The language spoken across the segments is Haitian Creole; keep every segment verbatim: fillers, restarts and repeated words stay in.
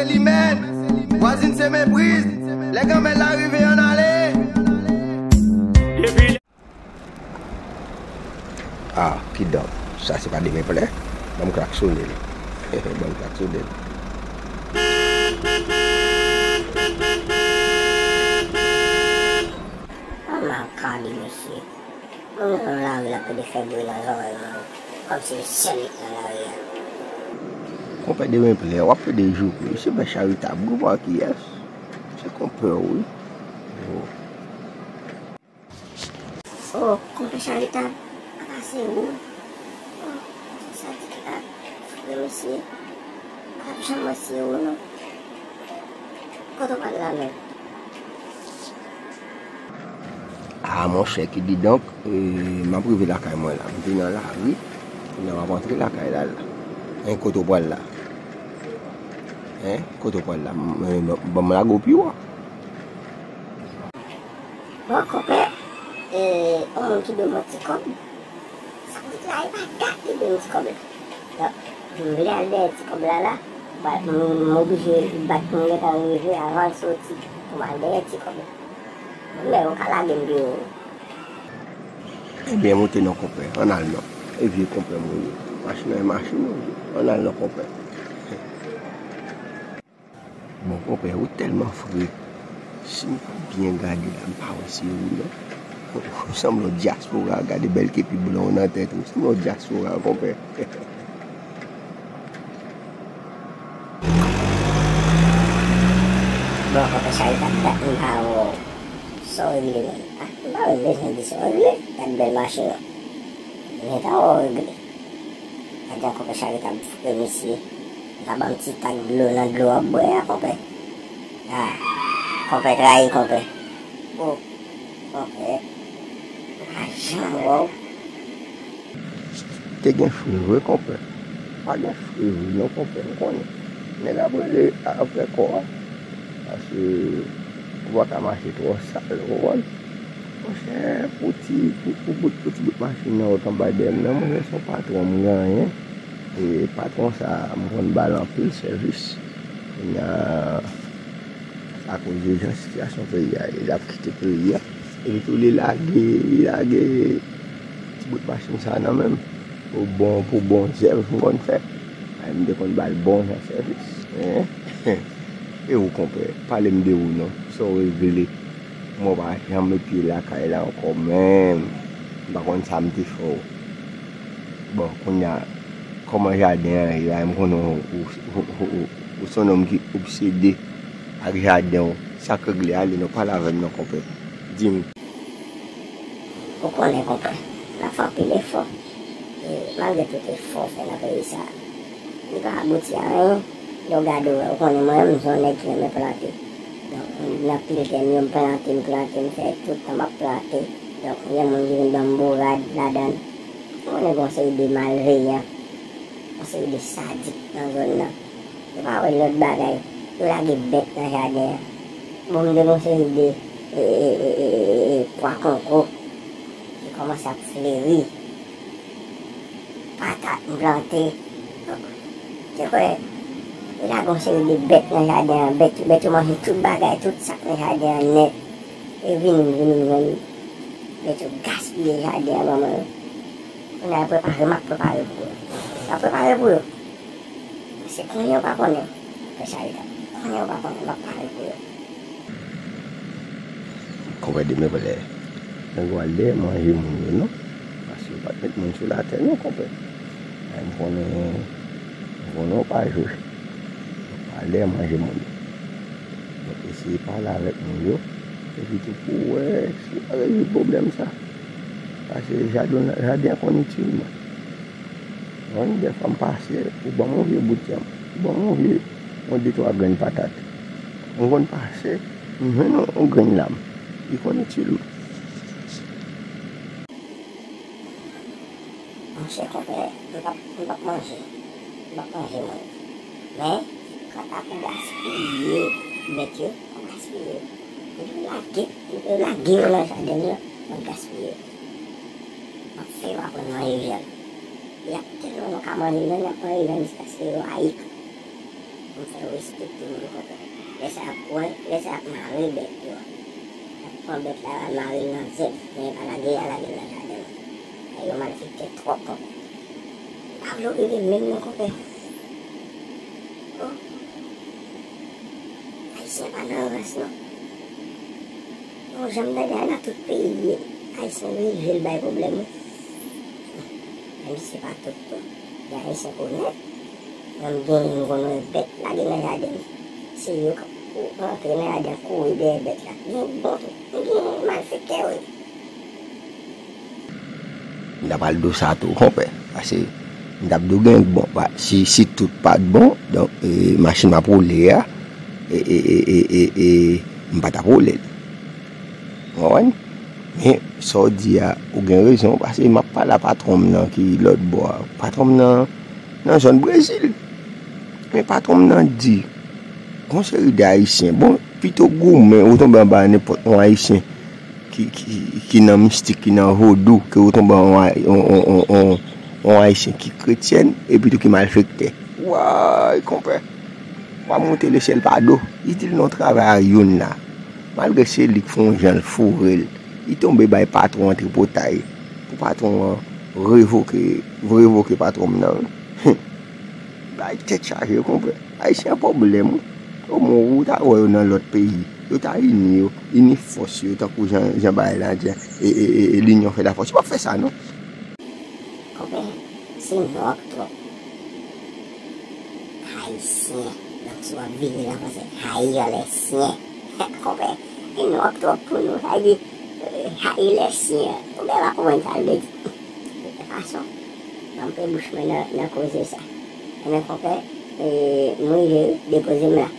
Limèn, vwazin se mepriz. Lè granmèt la rive, ann ale. Ah, kidonk, sa se pa Demen Plè? Ban m klaksonnen li. Ban m klaksonnen li. An makadi, mesye. Moun nan nan lari, l ap plede fè bri nan zòrèy moun, kòmsi li sèl nèg nan lari a. Konpè Demen Plè, w ap plede joure, se bèl charitab, gwo pa kiyès? Se konpè w, wi. Oh. Oh, konpè charitab, apa se ou? Oh, sa di ki pa vre, mesye. Pa janm wè se ou, non. Kote w pral la menm? Ah, monchè, kididonk, e, m ap rive lakay mwen la. M te nan lari, kounye a m ap antre lakay la la. Hein, kote w pral la? Hein, kote w pral la? M, m, ban m lage w pi wo. Bon, konpè, e, yon moun ki dwe m yon ti kòb. Sa m di la, e pa dat li dwe m ti kòb la. Donk, m vle al dèyè ti kòb la la, m, m oblije bat pou m gentan rive avan l soti, pou m al dèyè ti kòb la. Men ou ka lage m pi wo. Ebyen, moute non, konpè, ann al non. E vye konpè m ou ye. Machin nan e machin ou ye. Ann al non, konpè. Bon, konpè, ou tèlman fre. Si m pa byen gade la, m pa wè se ou non. Ou sanble yon dyaspora, gade bèl kepi blan w nan tèt ou. Ou sanble yon dyaspora, konpè. Bon, konpè, sa e dat, dat m pa wè w. Sa w regle menm? Ah, m pa menm bezwen di sa w regle. Gad bèl machin nan. M gentan wè w regle. Gade yon konpè charitab fre, mesye. Ou ta ban m ti tak dlo nan dlo w ap bwè a, konpè. Ah, konpè trayi, konpè. Oh, konpè. M pa janm wè w. Te gen fre vre, konpè. Pa gen fre vre non, konpè, m konnen. Nèg ap rele apre kò a. Paske ou pa ka mache twò sal, ou konprann? Monchè, pou ti, pou, pou bout, pou ti bout machin nan ou t anba dèyè m nan, monchè, se yon patwon m genyen. E patwon sa a, m konn ba l anpil sèvis. Kounye a, akoz de jan sitiyasyon peyi a ye, l ap kite peyi a. Epi tou, li lage, li lage ti bout machin sa a nan men m. Pou bon, pou bon zèv m konn fè. Ay, m te konn ba l bon jan sèvis. Hein? E ou, konpè, pale m de ou non. Sa w regle? Mwen pa janm met pye lakay la ankò menm. M pa konn sa m te fè w. Bon, kounye a, kòman jaden an ye la? M konnen w, w, w, w, w se yon nonm ki obsede ak jaden w. Sa k regle? Ale non, pale avè m non, konpè. Di m. Ou konnen, konpè, n ap fè anpil efò. E malgre tout efò w fè nan peyi sa a, li pa abouti a anyen. Lè w gade w wè, ou konnen mwen menm, m se yon nèg ki renmen plante. Donk, nan pil tè m yo, m plante, m plante, m fè tout tan m ap plante. Donk, gen moun ki vin ban m bourad ladan l. Ou konnen gen yon seri de malveyan, yon seri de sadik nan zòn nan. Yo pa wè lòt bagay. Yo lage bèt nan jaden an. Bon, m te gen yon seri de, e, e, pwa konko ki kòmanse ap fleri. Patat m plante. Te kwè, yo lage yon seri de bèt nan jaden an. Bèt, bèt yo manje tout bagay, tout sa k nan jaden an nèt. E vini, m vini, m jwenn bèt yo gaspiye jaden an ban mwen. Kounye a, prepare, m ap prepare pou yo. M ap prepare pou yo. Se konnen yo pa konnen. Fè sa yo ta konnen yo pa konnen, m ap pare pou yo. Konpè Demen Plè, nèg yo al dèyè manje moun yo non. Paske yo pa t met moun sou latè non, konpè. Ay, m konnen, m konnen w pa jwe. Al dèyè manje moun yo. Donk, eseye pale avèk moun yo. Epi tou pou w wè si w ka rezoud pwoblèm sa. Paske jaden, jaden an konn itil mwen. Yon dèfwa m pase, ou ban m yon vye bout yanm. Ou ban m yon vye, yon de twa grenn patat. M konn pase, m jwenn yon, yon grenn lam. Li konn itil mwen. Monchè konpè, m p ap, m p ap manje. M p ap manje moun. Men, kanta pou gaspiye bèt yo, m ap gaspiye yo. Depi yo lage, depi yo lage yo nan jaden m nan, m ap gaspiye yo. M ap fè yo aprann manje vyann. Y ap tèlman nou ka manje vyann, y ap manje vyann jiskaske yo ayik. Fò m fè respekte moun, konpè. Lè sa y ap, wè, lè sa y ap mare bèt yo a. Y ap pran bèt la, y al mare l nan zèb. Men pa lage l, y al lage l nan jaden mwen. Ay, yo malfektè twòp, konpè. M pa vle w rive menm non, konpè. Oh. Ayisyen pa nan rans non. Bon, jan m tande a nan tout peyi, Ayisyen oblije l bay pwoblèm wi. Menm si se pa tout tou. Gen Ayisyen onèt. Menm gen, m konn wè bèt lage nan jaden. Se yo k ap rantre nan jaden kouri dèyè bèt la. Gen bon tou. Men gen malfektè wi. M ta pral di w sa tou, konpè. Paske m t ap di w gen bon, pa, si, si tout pa t bon, donk, e, machin m ap woule a, e, e, e, e, e, e, m pa t ap woule l. Ou konprann? Men, sa w di a, ou gen rezon, paske m ap pale a patwon m nan ki lòt bò a. Patwon m nan, nan zòn Brezil. Men patwon m nan di, gon seri de Ayisyen, bon, pito goumen, ou tonbe anba nenpòt yon Ayisyen ki, ki, ki nan mistik, ki nan vodou, ke ou tonbe yon, yon, yon, yon, yon Ayisyen ki kretyèn, epi tou ki malfektè. Way, konpè. W ap monte lesyèl pa do. Itil non travay a youn la. Malgre se li k fè yon jan l foure l, li tonbe bay patwon an tripotay. Pou patwon an revoke, revoke patwon m nan. Bay tèt chaje, konpè. Ayisyen an pwoblèm, wi. Omwen, ou ta wè yo nan lòt peyi. Yo ta ini yo, ini fòs yo, tankou jan, jan bagay la di a, e, e, e, e, linyon fè lafòs. Yo p ap fè sa, non. Konpè, se nwa k twòp. Ayisyen. Donk, si w ap vire l an fransè, haïr les siens. Konpè, se nwa k twòp pou nou. Sa vle di, e, haïr les siens. Konpè, pa konprann sa l vle di. De tout fason, ban m pe bouch mwen nan, nan koze sa. Ebyen, konpè, e, m rive wi, depoze m la.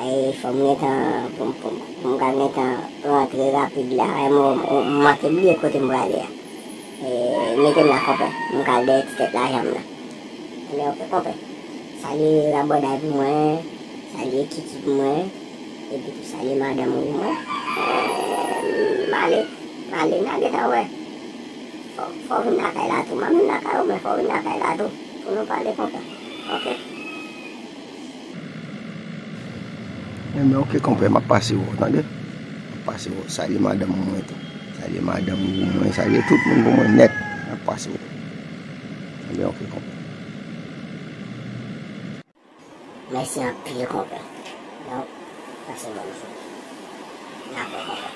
Ay, fò m gentan, pou, pou, pou m ka gentan rantre rapid la. Ay, m, m, m manke bliye kote m prale a. E, mete m la, konpè. M ka al dèyè ti tèt lajan m nan. Ebyen, oke, konpè. Salye Rabòday pou mwen. Salye Kiki pou mwen. Epi tou salye madanm ou pou mwen. E, m ale. M ale, n a gentan wè. Fò, fò w vin lakay la tou. M ap vin lakay ou, men fò w vin lakay la tou. Pou nou pale, konpè. Oke? Enben, oke, konpè, m ap pase wè w, tande? M ap pase wè w. Salye madanm mwen tou. Salye madanm ou pou mwen, salye tout moun pou mwen nèt. M ap pase wè w. Enben, oke, konpè. Mèsi anpil, konpè. Donk, pase bòn jounen. N ap wè, konpè.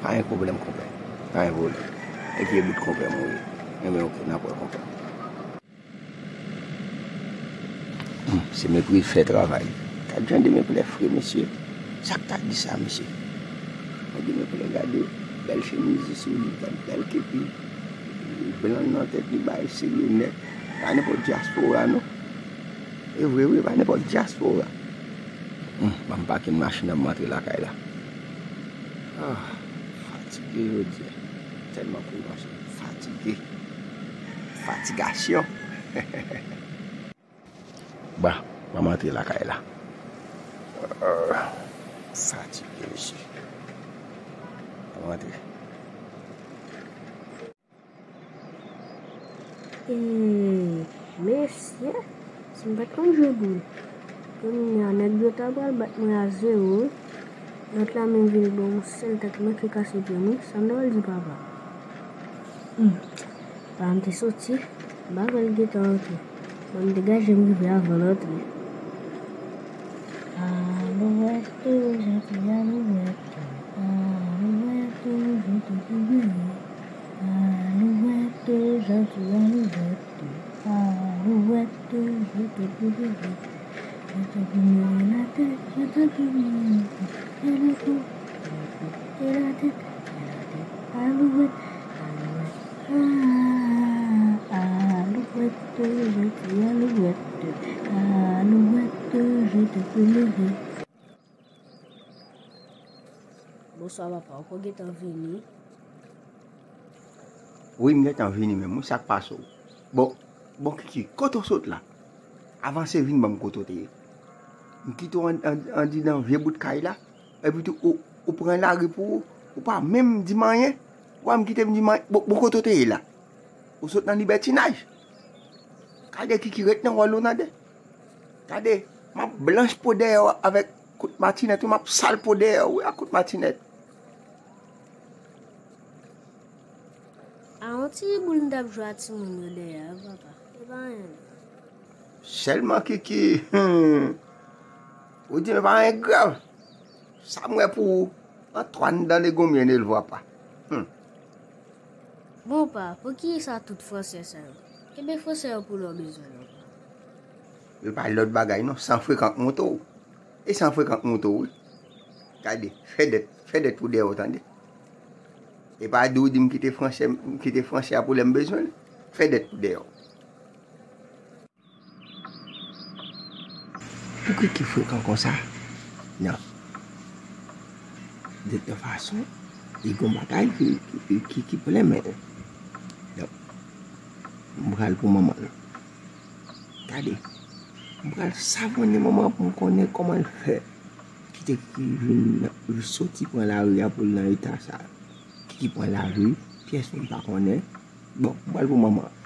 Pa gen pwoblèm, konpè. Pa gen pwoblèm. E vye bout konpè mwen ye. Enben, oke, n ap wè, konpè. Hmm, se Meplè fè travay. Gad jan Demeplè fre, mesye. Sa k ta di sa, mesye? Mwen Demeplè, gade bèl chemiz sou li, gad bèl kepi. Blan nan tèt li, bagay serye nèt. Pa nenpòt dyaspora, non. E vre, vre, pa nenpòt dyaspora. Hmm, ban m pake machin nan, m antre lakay la. Ah, fatige jodi a. Tèlman kouri machin, fatige. Fatigasyon. Bon, ban m antre lakay la. Ah, fatige, mesye. Ban m antre. E, mesye, si m pa t konn jwe boul, kounye a nèg yo ta pral bat mwen a zewo, lòt la menm vin ban m yon sèl tèt manke kase pye m wi, sa m ta pral di papa. Hmm. Pa m te soti, m pa kwè l gentan rantre. Bon, m degaje m rive avan l rantre. Alouwèt, jodi alouwèt. Alouwèt, je te promets. Alouwèt, jodi alouwèt. Alouwèt, je te promets. Je te promets la tête, je te promets. Et le cou, et la tête, et la tête. Alouwèt, alouwèt. Ah, alouwèt, jodi alouwèt. Alouwèt, je te promets. Bonswa papa, ou ko gentan vini? Wi, m gentan vini menm wi, sa k pase w? Bon, bon Kiki, kote w sot la? Avanse vin ban m kote w te ye. M kite w an, an, andidan vye bout kay la, epi tou ou, ou pran lari pou ou, ou pa menm di m anyen. Ou pa menm kite m di m anyen. Bon, bon kote w te ye la? Ou sot nan libètinaj. Gade Kiki ret nan wòl ou tande. Gade, m ap blanch po dèyè w avèk kout matinèt, wi, m ap sal po dèyè w, wi, ak kout matinèt. A yon ti boul m t ap jwe a timoun yo dèyè a, papa. E pa anyen non. Sèlman Kiki, hmm, ou di m e pa anyen grav. Sa m wè pou ou, Antoine dans les gommiers ne le voit pas. Hmm. Bon pa, poukisa tout fransè sa yo? Kenbe fransè yo pou lè w bezwen yo pa. E pa lòt bagay non, san frekan k monte w. E san frekan k monte w, wi. Gade, fè dèt, fè dèt pou dèyè w tande. E pa di w di m kite fransè, m kite fransè a pou lè m bezwen l. Fè dèt pou dèyè w. Pou Kiki frekan konsa? Non. De tout fason, li gon bagay ki, ki, ki, ki plen men l. Donk, m pral pou manman l. Gade, m pral savonnen manman pou m konnen kòman l fè kite Kiki vin soti pran lari a pou l nan eta sa. Kiki pran lari, pyès moun pa konnen. Bon, m pral pou manman.